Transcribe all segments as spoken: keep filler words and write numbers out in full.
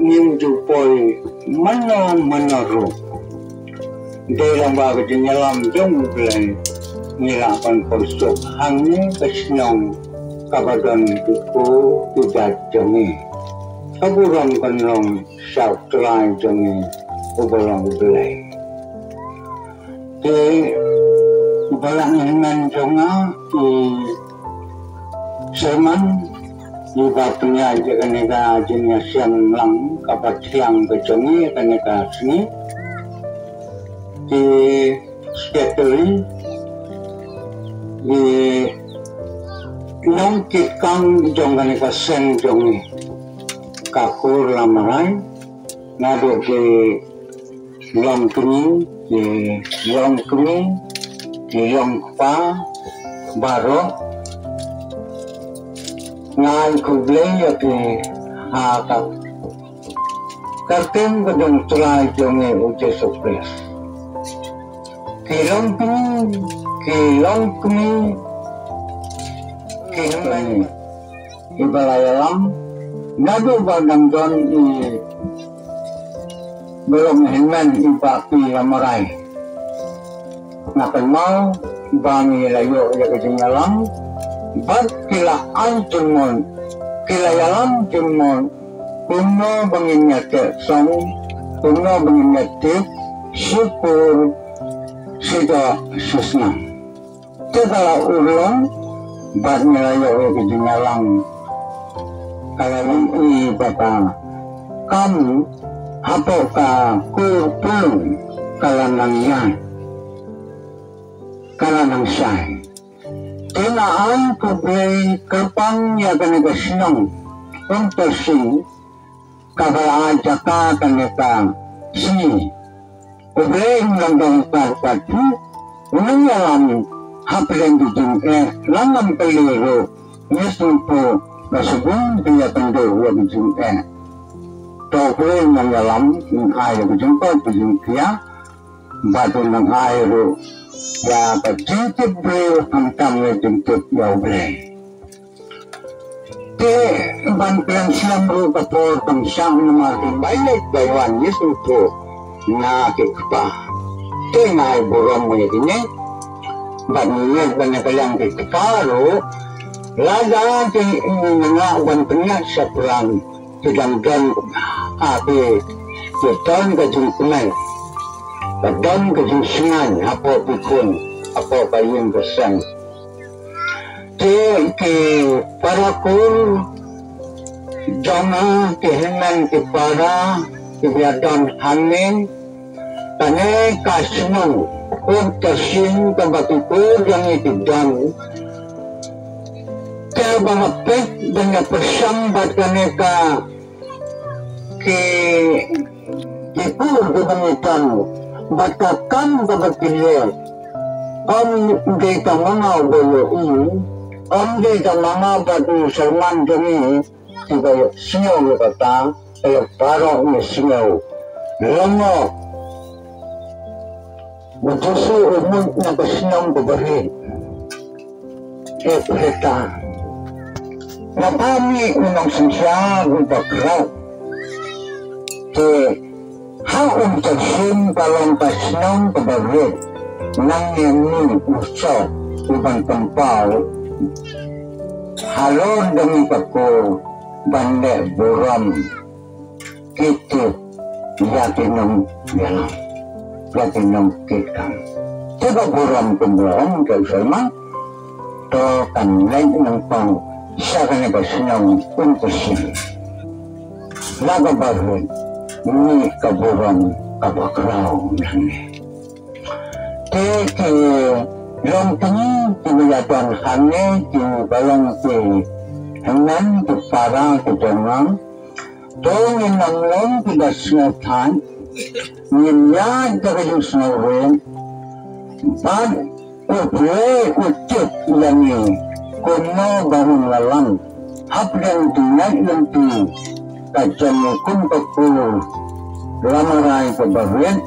Ngim ju poi mano mano ruh. Dei lang ba ka jingïalam jong U Blei ngi lah ban poi suk hangne ka shnong kaba don ki kur ki jait jong ngi. Ka burom kan long sha U Trai jong ngi uba long U Blei. Te ba la ngi hynmen jong nga i Sherman, iba pynïaid ïa kane ka jingïaseng lang kaba thiang ka jong ngi ïa kane ka sngi. Ki secretary, i nongkitkam jong kane ka seng jong ngi, ka Kur Lamarai, naduh ki longkmie, ki longkmie, ki longkpa baroh. Nga ai khublei ïa phi ha ka kyrteng ka jong U Trai jong ngi U Jisu Khrist. Ki longkmie, ki longkmie, ki longkmie. Iba la ïalam naduh ba dang don i ba long hynmen i Bah P. Lamarai. Nga kynmaw ba ngi la ïoh ïa ka jingïalam bad ki la ai jingmut, ki la ïalam jingmut kumno ba ngin ïa teh song, kumno ba ngin ïa tip shi kur, shi doh, shi snam. Te ka la urlong bad ngi la ïoh ïa ka jingïalang. Ka la long i ba ka kam hapoh ka kur pulung ka la nang ïaid, ka la nang shai. Te nga ai khublei kyrpang ïa kane ka shnong Umtyrshiing kaba la ai jaka kane ka sngi. U Blei un long dong kar kar phi, un nang ïalam hapdeng ki jingeh, lane ngam kylli ruh, ngi sngewthuh ba shibun phi ïakynduh ïa ki jingeh. To U Blei un nang ïalam, un ai ïa ki jingkoit ki jingkhiah, bad un nang ai ruh ïa ka jingtip briew khamtam ïa ka jingtip ïa U Blei. Te ban kren slem ruh ka por kam shah namar ki bai leit bai wan ngi sngewthuh na ki kpa. Te nga ai burom ïa kine bad ngi ngeit ba na ka liang ki kpa ruh lada ki ngi nang lah ban pynïaid shaphrang ki dang don, ha, ki, ki don ka jingkmen, ka don ka jingsngain hapoh ki khun, hapoh ka ïing ka sem. Te ki para kur jong nga, ki hynmen ki para kiba ïadon hangne, kane ka shnong Umtyrshiing kaba ki kur jong ngi ki don. Te ba nga peit ban ïa pyrshang bad kane ka ki, ki kur kiba ngi don bad ka kam kaba ki leh. Ym dei tang ma nga uba ïohi, ym dei tang ma nga bad u Sherman jong ngi kiba ïohsngew ïa kata, ka la baroh ngi sngew. Lano u Jisu u mut na ka shnong kaba rit, Ephrata. Naba mih u nongsynshar uba khraw. Te ha Umtyrshiing ka long ka shnong kaba rit, nangne mih u soh uban pynpaw halor jong ngi ka kur ban leh burom ki tip ïa ki nongïalam, ïa ki nongkitkam. Te ba burom kumba ong ka Sherman, to kan leit nyngkong sha kane ka shnong Umtyrshiing. La kaba rit, mih ka burom kaba khraw nangne. Te ki longkmie kiba ïadon hangne kiba long ki hynmen ki para ki jong nga. To ngin nang long kiba sngewthuh, ngin ïaid da ka jingsngewrit. Bad U Blei u tip ïa ngi kumno ba ngin ïalam hapdeng jingïaid lynti ka jong ngi kum ka kur Lamarai kaba rit,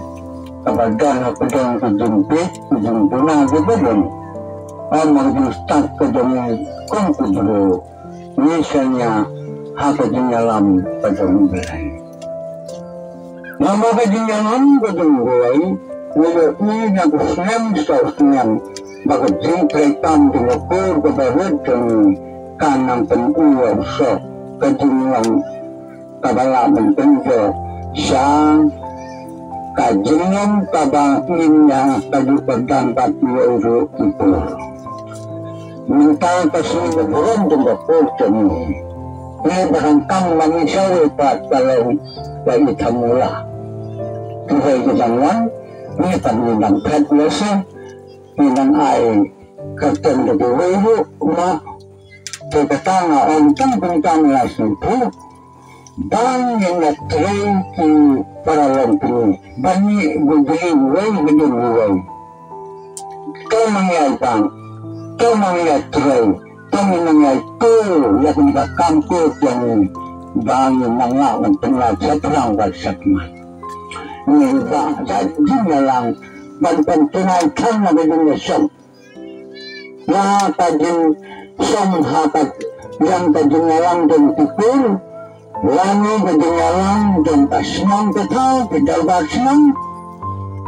kaba don hapdeng ka jingpeit, ka jingduna kiba don. Ym ha ka jingstad ka jong ngi kum ki briew, ngi shaniah ha ka jingïalam ka jong U Blei. Namar ka jingïalam ka jong u Blei, ngi ïohi na ka snem sha snem, ba ka jingtrei kam jong ka kur kaba rit jong ngi ka nang pyni ïa u soh, ka jinglong kaba lah ban pynjot sha ka jinglong kaba ngin ïa ka juk ka dang ka ïa u ruh ki kur. Mynta ka sngi ba burom jong ka por jong ngi. Ngi ba donkam ma ngi sha wei pat ka long ka i thamula. Ki wei ki dang wan, ngi pat ngi dang phet lehse, ngi dang ai kyrteng da ki wei ruh ma. Te kata nga ong tang tang tang la sngewthuh. Ba ngin ïa trei ki para longkmie ba ngi bujli wei bujli wei. To nang ïa bang, to nang ïa trei, to nang ïa tu ïa kane ka kam ko jong ngi ba ngin nang lah ban pynlait sha thrang bad sha khmat. Ngi ba da jingïalang ban pyntynnat tang na ka jingïaseng. La ka jingsong ha ka jong ka jingïalang jong ki kur, lane ka jingïalang jong ka shnong ka thaw, ki dorbar shnong.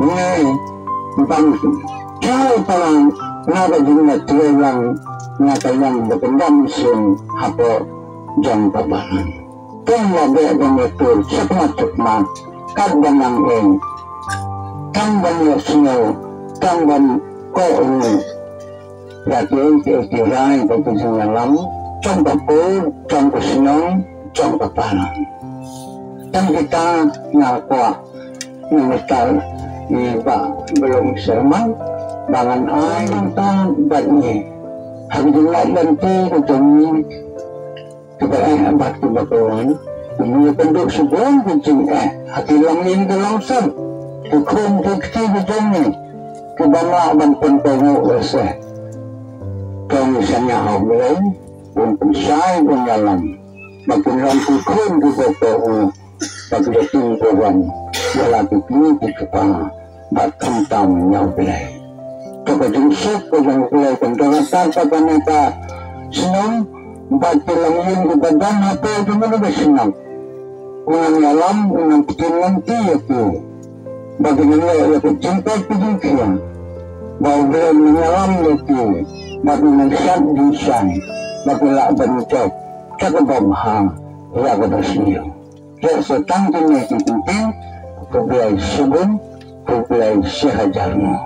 Ngi ban thaw palang na ka jingïatreilang na ka liang ba kyndam sien hapoh jong ka balang. Tang ba beh ban ïatur shakhmat shakhmat katba nang ïeng. Tang ban ïasngew, tang ban kohnguh ïa kiei kiei ki rai bad ki jingïalam jong ka kur, jong ka shnong, jong ka para. Tang kita nga kwah, nga mutlar ïa i Bah Blom Sherman ba ngan ai nangta bad ngi ha ka jinglait lynti ka jong ngi. Kiba eh bad kiba khlaiñ, ki mih ïakynduh sha ki jingeh ha ki longïing ki longsem, ki khun ki kti ki jong ngi, kiba lah ban pynkohnguh lehse. To ngin shaniah ha U Blei, un pynshai, un ïalam ba kin long ki khun kiba kohnguh, ba ki ïating burom ïa la ki kmie ki kpa bad khamtam ïa U Blei. To ka jingsuk ka jong U Blei kan don ha kata kane ka shnong bad ki longïing kiba don hapoh jong kane ka shnong. Un nang ïalam, un nang ktien lynti ïa ki ba kin ïoh ïa ka jingpait ka jingkhiah. Ba U Blei un nang ïalam ïa ki bad un nang shad jingshai ba kin lah ban jop sha kaba bha ïa kaba sniew. Ïa sa tang kine ki kyntien, khublei shibun, khublei shihajar nguh.